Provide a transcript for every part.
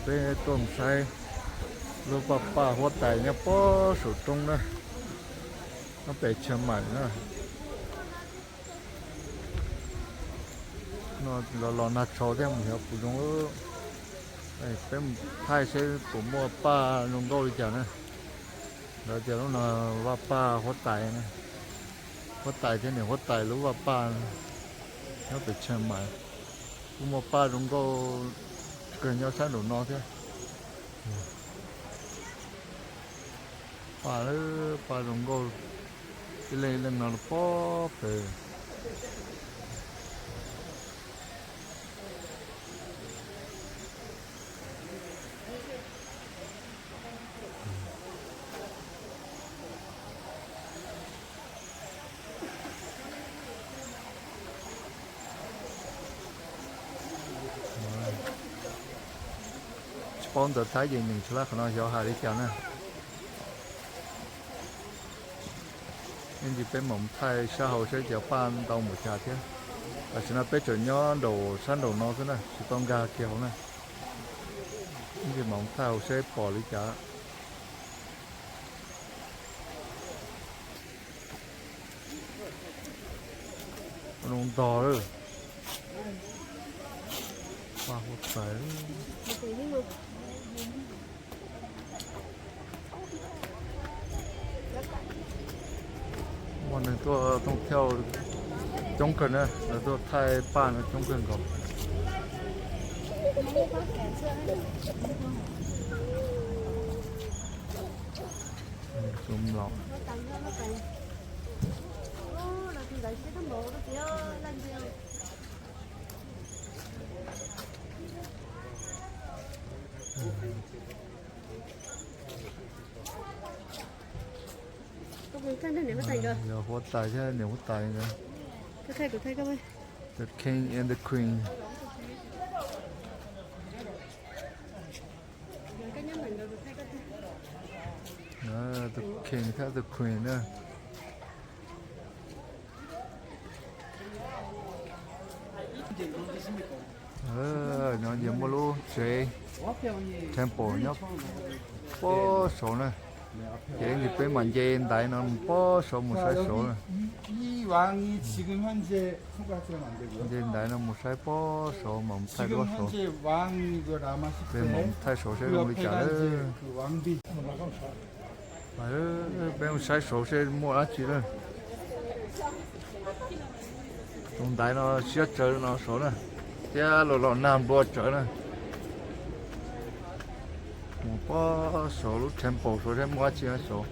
Peb tuaj mus saib lub vaj paj huab tais nyob pob saum roob na, nyob pem Chiang Mai na. No los los nag tshauv thiab mus xyov puas zoo. Peb mus thaij seb puas muaj paj zoo nkauj li cas na. Lawv tias lub no vaj paj huab tais, huab tais thiab niam huab tais lub vaj paj nyob pem Chiang Mai. Kuj muaj paj zoo nkauj kawg nyob sab nraum no thiab. Paj, paj zoo nkauj ib leej ib leej no pob pem. Tsis paub ntawv Thaib ces nyeem tsis tau qhov no xyov hais li cas na. Ib ntsis peb mam thaij sab hauv saib cov paj ntau npaum cas thiab. Tam sim no peb tseem nyob nraum sab nraum no xwb na, tsis tau nkag kiag hauv na. Ib ntsis mam thaij hauv saib pom li cas. Zoo ntog lawm. Paj huab tais. Muaj neeg tuaj thoob thiauj coob kawg na, lawv tuaj thaij paj no coob kawg nkaus. Yog huab tais thiab niam huab tais ntawd. The king and the queen. The king thiab the queen na. No ces muaj lub tsev temple nyob pob saud na. Ces peb mam nce ntaiv no mus pob saud mus saib saud na. Nce ntaiv no mus saib pob saud mas mus thaij duab saud. Peb mam mus thaij saud saib zoo li cas lawm. Peb mus saib saud seb muaj dab tsi lawm. Tus ntaiv no siab tsawv no saud na, thiab los los nag nplua tsawv na. Mus pob saud lub temple saud seb muaj dab tsi saud.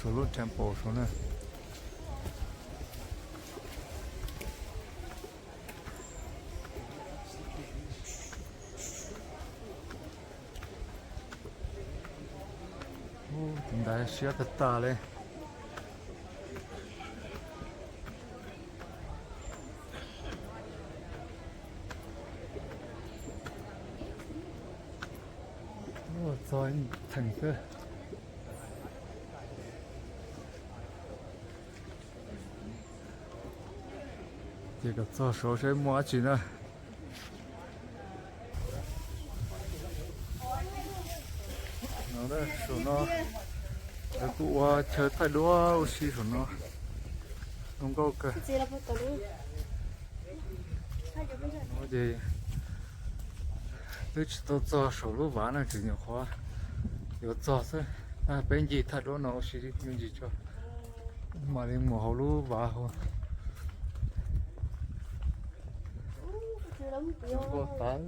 Saud lub temple saud na. Tus ntaiv siab tag tag li. Txog theem xwb. Ces kom txog saud seb muaj dab tsi na. Saum no lawv kuj ua chaw thaij duab ua si saum no, zoo nkauj kawg. Ces twb tsis tau txog saum lub vaj na, tseem nyuam qhuav yuav txog xwb. Peb ncig thaij duab no ua si me ntsis tso, mam li mus hauv lub vaj hauv. Nkauj tas.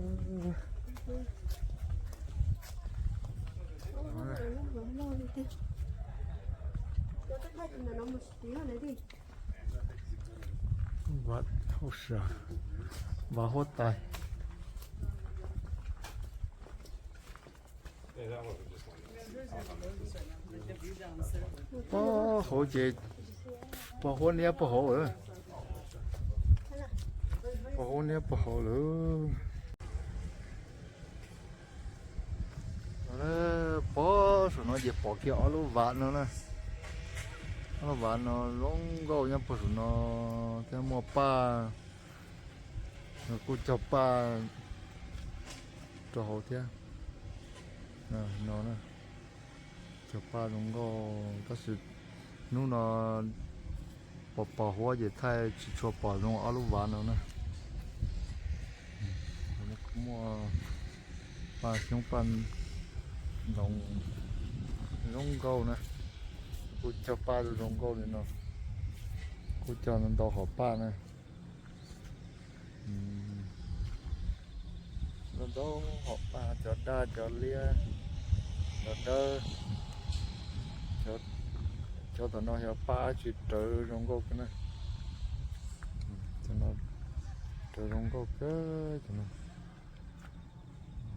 Vaj huab tais. Pob hauv ces pos huab niab pos hauv lawm. Pos huab niab pos hauv lawm. Pob saum no ces pom kiag ob lub vav no na. Ob lub vav no zoo nkauj nyob puag saum no thiab muaj paj, kuj cog paj rau hauv thiab no. Cog paj zoo nkauj tab sis hnub no pos pos huab ces thaij tsis tshua pom zoo ob lub vav no na. Muaj paj xyoob paj ntoo zoo nkauj na. Kuj cog paj zoo nkauj li no, kuj cog ntau hom paj na. Ntau hom paj, cov daj cov liab, cov dawb. Cov tom no yog paj dab tsi rawv zoo nkauj kawg na. Rawv zoo nkauj kawg cov no.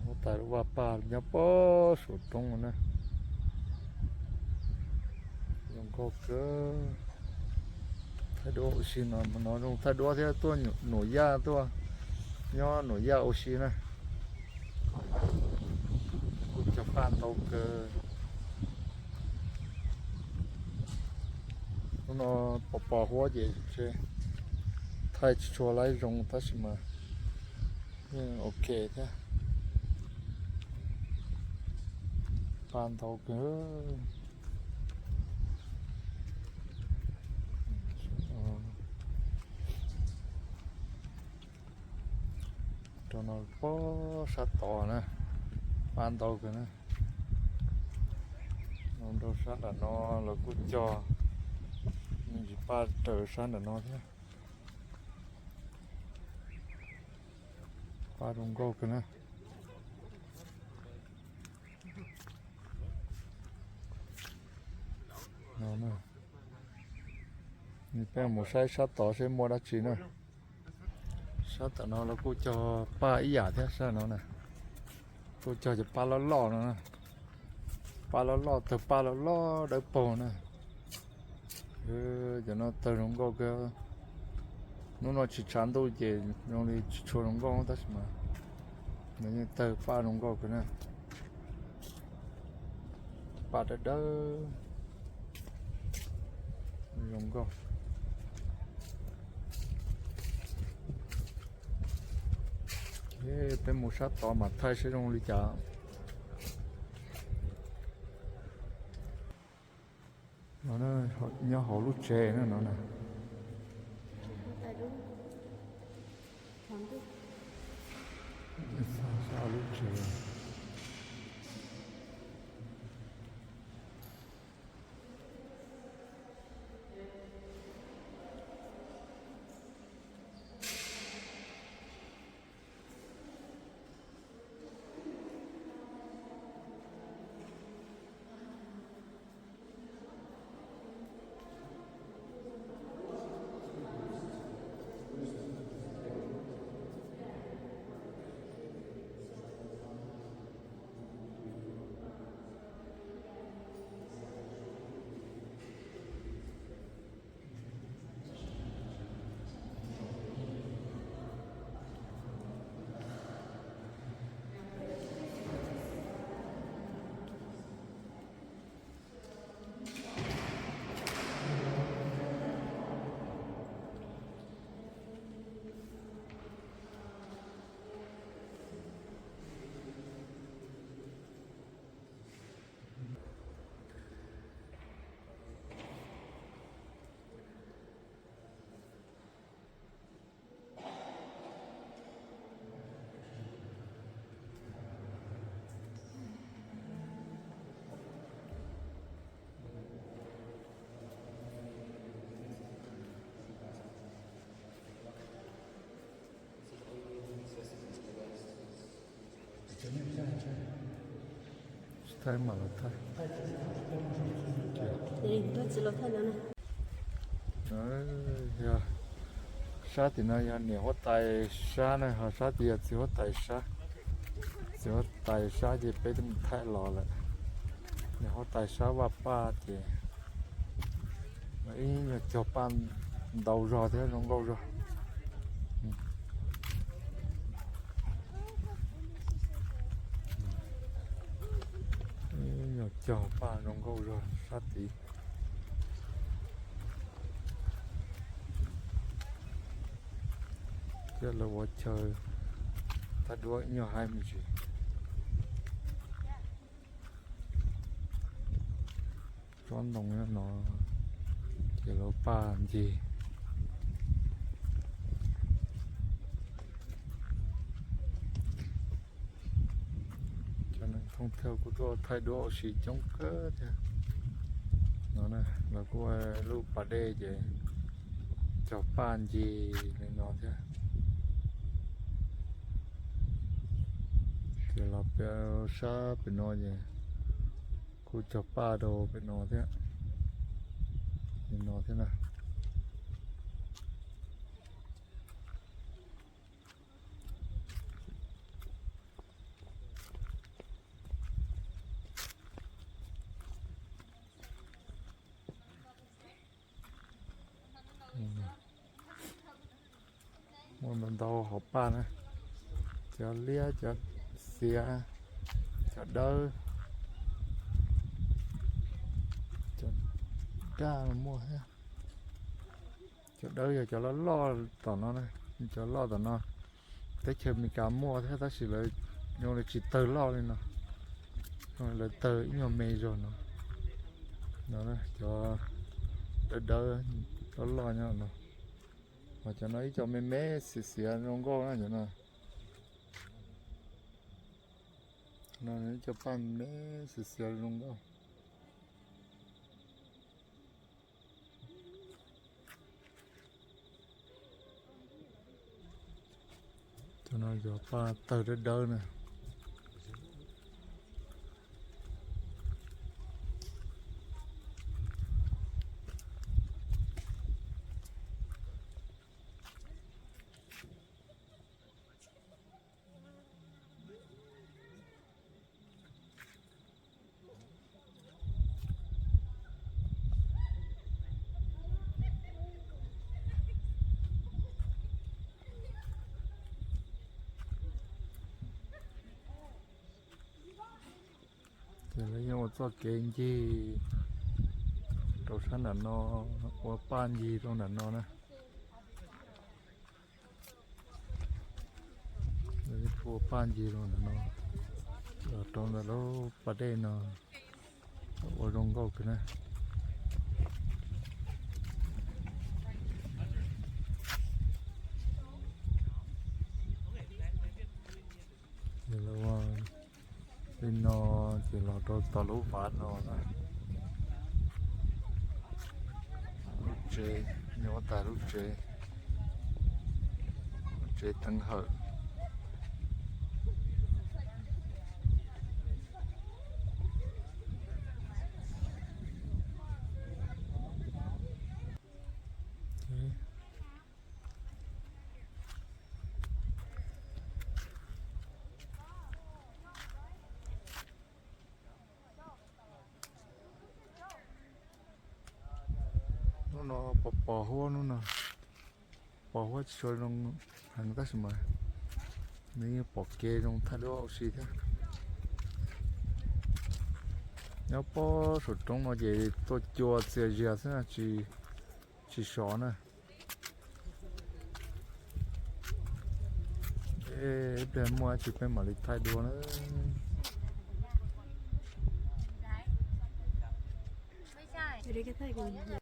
Huab tais lub vaj paj nyob pob saum roob no na. Zoo nkauj kawg. Thaij duab ua si no, no zoo thaij duab thiab tuaj nuam yaj tuaj nyob nuam yaj ua si na. Kuj cog paj ntau kawg. Hnub no pos pos huab ces thaij tsis tshua laib zoo tab sis mas yeej ok thiab. Paj ntau kawg. Rau no pob sab tod na, paj ntau kawg na. Rau sab nram no los kuj cog me ntsis paj raws sab nram no thiab. Paj zoo nkauj kawg na. Peb mus saib sab tod seb muaj dab tsi na. Sab tom no los kuj cog paj ib yam thiab sab no na. Kuj cog cov paj loj loj no na. Paj loj loj, tawg paj loj loj dawb paug na. Cov no tawg zoo nkauj kawg. Hnub no tsis tshav ntuj ces zoo li tsis tshua zoo nkauj tab sis mas nws yeej tawg paj zoo nkauj kawg na. Paj dawb dawb zoo nkauj. Peb mus sab tod mas thaij seb zoo li cas. No nyob hauv lub tsev na no na. Sab lub tsev. Tsis thaij mam los thaij. Tsis los thaij no na. Yog sab tim no yog niam huab tais sab na, ho sab tim yog txiv huab tais sab. Txiv huab tais sab ces peb twb mus thaij los lawm. Niam huab tais sab Vaj Paj ces ib nyuag cog paj ntau zog thiab zoo nkauj zog. Ib nyuag cog paj zoo nkauj zog sab tid. Thiab lawv ua chaw thaij duab ib nyuag haib me ntsis. Tsob ntoo nyob no ces lawv paj ncig. Cov neeg thoob thiab kuj tuaj thaij duab ua si coob kawg thiab. No lawv kuj ua lub pas dej ces cog paj ncig li no thiab. Ces los peb sab pem no ces kuj cog paj rau pem no thiab. Li no thiab na. Muaj ntau ntau hauv paj na, cov liab, cov xiav, cov dawb, cov daj los muaj thiab. Cov dawb yog cov loj loj tom no na, cov loj tom no teb chaws Amelikas muaj thiab tab sis lawv zoo li tsis tawg loj li no, lawv tawg ib nyuag me zog no. No cov dawb dawb loj loj nyob no, ho cov no ib co me me xiav xiav zoo nkauj na cov no. No ib co paj me xiav xiav zoo nkauj. Cov no cov paj tawg dawb dawb na. Ces lawv yeej ua txoj kev ncig rau sab nram no, ua paj ncig rau nram no na. Ua paj ncig rau nram no, los rau ntawm lub pas dej no, ua zoo nkauj kawg na. Li no ces los rau tom lub vaj no na. Lub tsev, nyob tas lub tsev, lub tsev teev hawm. Hnub no pos pos huab, hnub no pos huab tsis tshua zoo heev tab sis mas nws yeej pom kev zoo thaij duab ua si thiab. Nyob pob saum roob no ces tuaj cua txias zias xwb, tsis sov na. Ib pliag muaj dab tsi peb mam li thaij dua na.